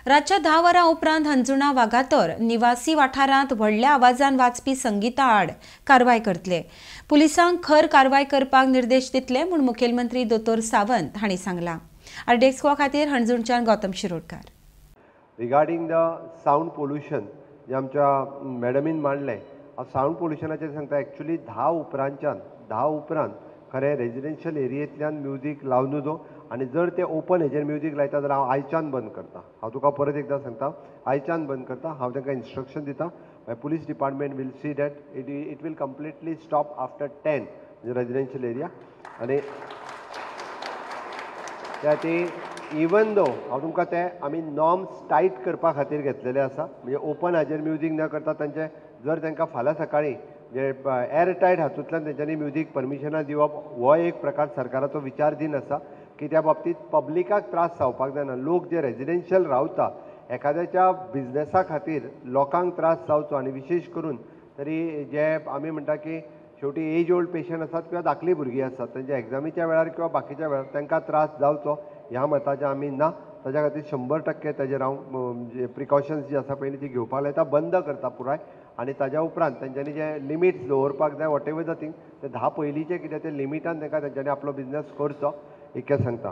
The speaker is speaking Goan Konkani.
रातच्या 10 वरां उपरांत हणजुणा वागातोर निवासी वाठारांत व्हडल्या आवाजान वाजपी संगीता आड कारवाय करतले. पुलिसांक खर कारवाय करपाक निर्देश दितले म्हूण मुखेलमंत्री दोतोर सावंत हांणी सांगलां. आरडीएक्स गोवा खातीर हणजूणच्यान Gautam Shirodkar. Regarding the sound pollution जे आमच्या मॅडमीन मांडलें, हांव सावंड पोल्युशनाचेर सांगता. एक्चुली 10 उपरांतच्यान 10 उपरांत खरें रेजिडेन्शियल एरियेंतल्यान म्युजीक लावन न्हू, आनी जर ते ओपन हेजेर म्युजीक लायता जाल्यार हांव आयच्यान बंद करता. हांव तुका परत एकदां सांगता, आयच्यान बंद करता. हांव तांकां इन्स्ट्रक्शन दिता. My police department will see that it will completely stop after 10 residential area. आनी त्या खातीर इवन दो हांव तुमकां ते आमी नॉर्म्स टायट करपा खातीर घेतलेले आसा, म्हणजे ओपन हाजेर म्युजीक न करता तांचे जर तांकां फाल्यां सकाळीं जे एअर टायट हातूंतल्यान तेंच्यांनी म्युजीक परमिशनां दिवप हो एक प्रकार सरकाराचो विचारधीन आसा की त्या बाबतींत पब्लिकाक त्रास जावपाक जायना. लोक जे रेजिडेन्शियल रावता एखाद्याच्या बिजनेसा खातीर लोकांक त्रास जावचो, आनी विशेश करून तरी जे आमी म्हणटा की शेवटी एज ओल्ड पेशंट आसात किंवा धाकलीं भुरगीं आसात तांच्या एग्जामीच्या वेळार किंवा बाकीच्या वेळार तांकां त्रास जावचो ह्या मताचें आमी ना. ताच्या खातीर 100% ताजेर हांव जे प्रिकॉशन्स जी आसा पयलीं ती घेवपाक लायता, बंद करता पुराय. आनी ताज्या उपरांत तेंच्यांनी जे लिमिट्स दवरपाक जाय what ever the thing, ते 10 पयलींचे कितें ते लिमिटान तांकां तेंच्यांनी आपलो बिजनेस करचो इतकें सांगता.